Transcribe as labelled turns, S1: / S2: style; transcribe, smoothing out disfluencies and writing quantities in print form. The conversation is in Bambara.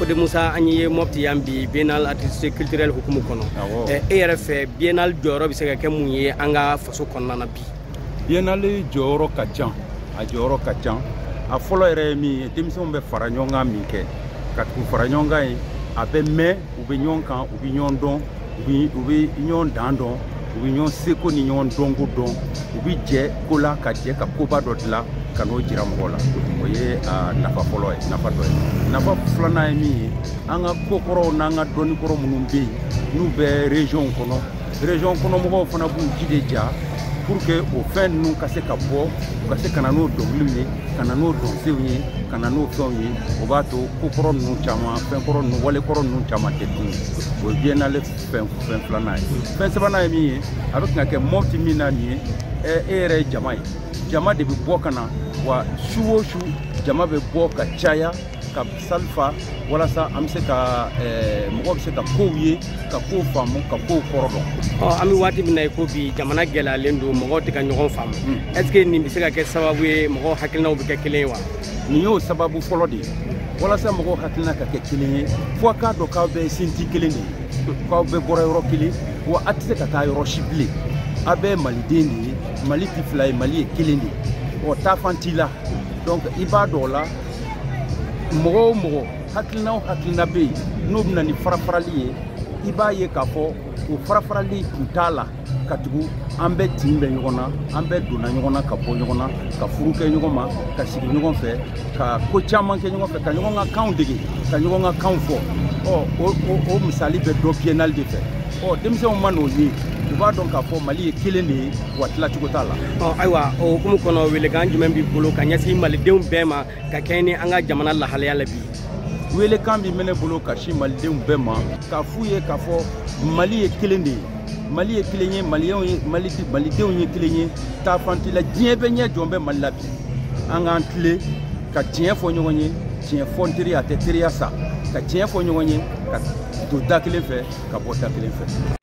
S1: Fode Musa, an ye Mopti yan bi Biennale artistique culturelle hukumu kɔnɔ. E yɛrɛ fɛ, Biennale jɔyɔrɔ bɛ se ka kɛ mun ye an ka faso kɔnɔna na bi?
S2: Biennale jɔyɔrɔ ka ca, a jɔyɔrɔ ka ca. A fɔlɔ yɛrɛ ye min ye, denmisɛnw bɛ fara ɲɔgɔn kan min kɛ ka tugu fara ɲɔgɔn kan ye, a bɛ mɛn u bɛ ɲɔgɔn kan, u bɛ ɲɔgɔn dɔn, u bɛ ɲɔgɔn dan dɔn, u bɛ ɲɔgɔn seko ni ɲɔgɔn dɔnko dɔn, u bɛ jɛ ko la, ka jɛ ka koba dɔ dilan ka n'o jira mɔgɔw la. O ye a nafa fɔlɔ ye, nafa dɔ ye. Nafa filanan ye min ye, an ka kokɔrɔw n'an ka dɔnnikɔrɔ minnu bɛ yen, n'u bɛ région kɔnɔ, région kɔnɔ mɔgɔw fana b'u ji de ja pour que o fɛn ninnu ka se ka bɔ, u ka se ka na n'o dɔnkiliw ye, ka na n'o dɔnsenw ye, ka na n'o fɛnw ye. O b'a to kokɔrɔ ninnu caman, fɛnkɔrɔ ninnu, walekɔrɔ ninnu caman tɛ dun. O ye Biennale fɛn filanan ye. Fɛn sabanan ye min ye, a bɛ kan ka kɛ Mopti min na nin ye, e yɛrɛ ye jama ye, jama de bɛ bɔ ka na wa. Su o su, jama bɛ bɔ ka caya ka salle fa, walasa an bɛ se ka mɔgɔw bɛ se ka kow ye, ka kow faamu, ka kow kɔrɔ dɔn.
S1: Ɔ, an bɛ waati min na i ko bi, jamana gɛlɛyalen don, mɔgɔw tɛ ka ɲɔgɔn faamu. Est ce que nin bɛ se ka kɛ sababu ye mɔgɔw hakilinaw bɛ kɛ kelen ye wa?
S2: Nin y'o sababu fɔlɔ de ye. Walasa mɔgɔw hakilina ka kɛ kelen ye, fo a k'a dɔn k'aw bɛɛ ye sinti kelen de ye, k'aw bɛɛ bɔra yɔrɔ kelen wa, a tɛ se ka taa yɔrɔ si bilen. A bɛɛ ye maliden de ye. Mali tɛ fila ye, Mali ye kelen de ye. Ɔ, taafan t'i la. Donc i b'a dɔn o la, mɔgɔ o mɔgɔ, hakilina o hakilina bɛ yen n'o bɛ na ni farafarali ye, i b'a ye k'a fɔ o farafarali kun t'a la, ka tugu an bɛɛ tin bɛ ɲɔgɔn na, an bɛɛ donna ɲɔgɔn na, ka bɔ ɲɔgɔn na, ka furu kɛ ɲɔgɔn ma, ka sigi ɲɔgɔn fɛ, ka ko caman kɛ ɲɔgɔn fɛ, ka ɲɔgɔn ka kanw dege, ka ɲɔgɔn ka kanw fɔ. Ɔ, o misali bɛ dɔn Biennale de fɛ. Ɔ, denmisɛnw ma n'o ye, u b'a dɔn k'a fɔ Mali ye kelen de ye wa, tilacogo t'a la.
S1: Ɔ, ayiwa, o hukumu kɔnɔ, welekan jumɛn b'i bolo ka ɲɛsin malidenw bɛɛ ma ka kɛɲɛ ni an ka jamana lahalaya la bi?
S2: Welekan min bɛ ne bolo ka sin malidenw bɛɛ ma, k'a f'u ye k'a fɔ Mali ye kelen de ye, Mali ye kelen ye, maliyɛnw ye, Mali malidenw ye kelen ye, taafan t'i la. Diɲɛ bɛɛ ɲɛ jɔn bɛ Mali la bi. An k'an tilen ka tiɲɛ fɔ ɲɔgɔn ye. Tiɲɛ fɔ n teri, a tɛ teriya sa. Ka tiɲɛ fɔ ɲɔgɔn ye, ka don da kelen fɛ, ka bɔ da kelen fɛ.